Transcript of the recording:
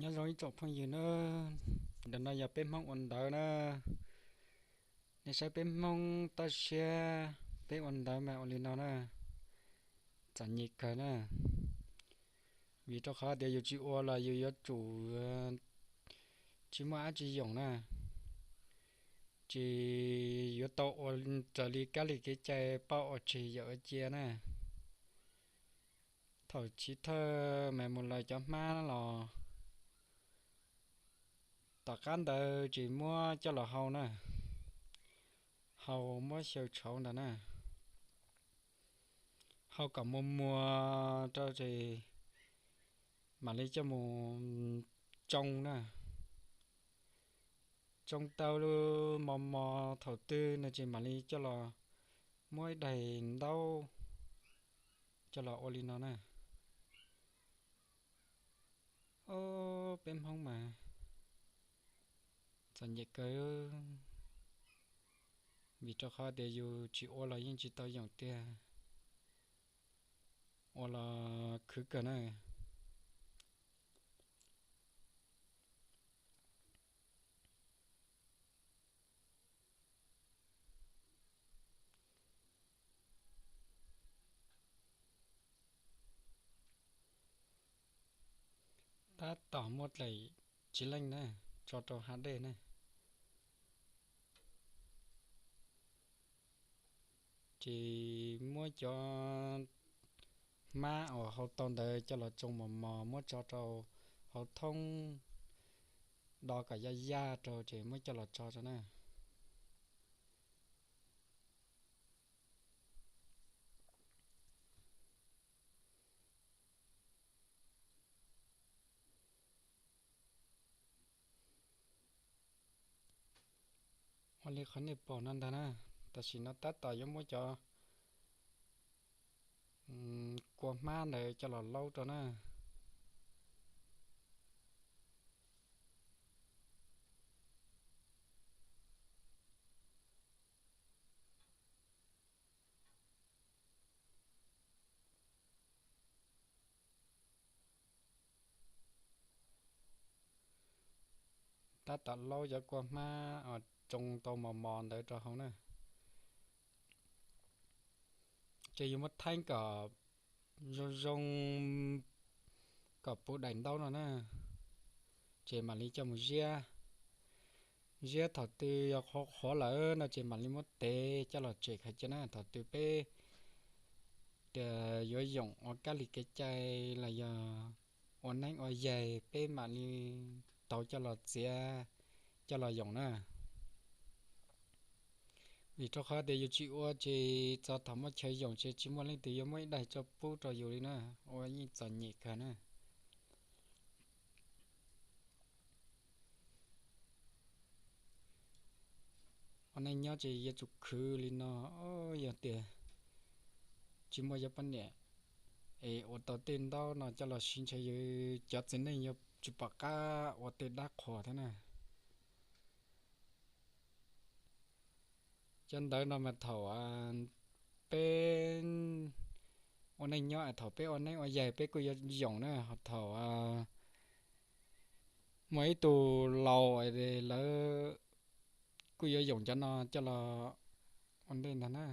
Nyob zoo ib tsoom phooj ywg na, ntawm no yog peb Hmoob ua ntawv na. Nej saib peb Hmoob toj siab, peb ua ntawv mas ua li no na, txom nyem kawg na. Vim rau qhov tias yus tsis ua los yus yuav tsum tsis muaj dab tsi yoom na, tsis yuav tau ua raws li kab li kev cai pauj ua tseg yawm ua cia na. Thaum chiv thawj mas mus lawm cov hmab los tom qab ntawd tsis muab coj los hau na, hau muab xyaw tshauv ntawd na, hau kom muag muag rau ces mam li coj mus tsoo na. Tsoo tau mos mos thaum twg no ces mam li coj los muab ib daim ntaub coj los ua li no na. Ob, peb Hmoob mas txom nyem kawg, vim rau qhov tias yus tsis ua los yeej tsis tau yoom tiag, ua los khwv kawg na. Tab tom muaj dlaim tsis leej na, tso rau hav dej na. Ces muab cov hmab uas hau tau ntawd coj los tsoo mos mos muab tso rau hauv thoob, do kom yaj yaj rau ces muab coj los tso rau na. Ua li qhov nej pom no ntag na, tam sim no tab tom yuav muab cov kua hmab ntawd coj los laub rau na. Tab tom laub cov kua hmab uas tsoo tau mos mos ntawd rau hauv na. Ces yuav muab theeb kom zoo zoo, kom puv daim ntaub no na, ces mam li coj mus ziab. Ziab thaum twg yog qhuav qhuav lawm no ces mam li muab tev coj los tsem khaws cia na. Thaum twg peb tias yuav yoom ua kab li kev cai los yog ua neeb ua yaig peb mam li tau coj los txiav, coj los yoom na. Vim rau qhov tias yus tsis ua ces txog thaum muaj chaw yoom ces tsis muaj leej twg yuav muab ib daig tso pub rau yus li na, ua yeej txom nyem kawg na. Ua neej nyob ces yuav tsum khwv li no, yog tias tsis muaj yuav poj niam es ua tau tej ntaub no coj los siv ntshe yus cov txiv neej yuav tsis pom qab ua tej dab qhuas thiab na. Cov ntawv no mas thaum peb ua neej nyob, thaum peb ua neeb ua yaig peb kuj yuav yoom na, thaum muaj ib tug laus lawv kuj yuav yoom cov no coj los ua ntej ntag na.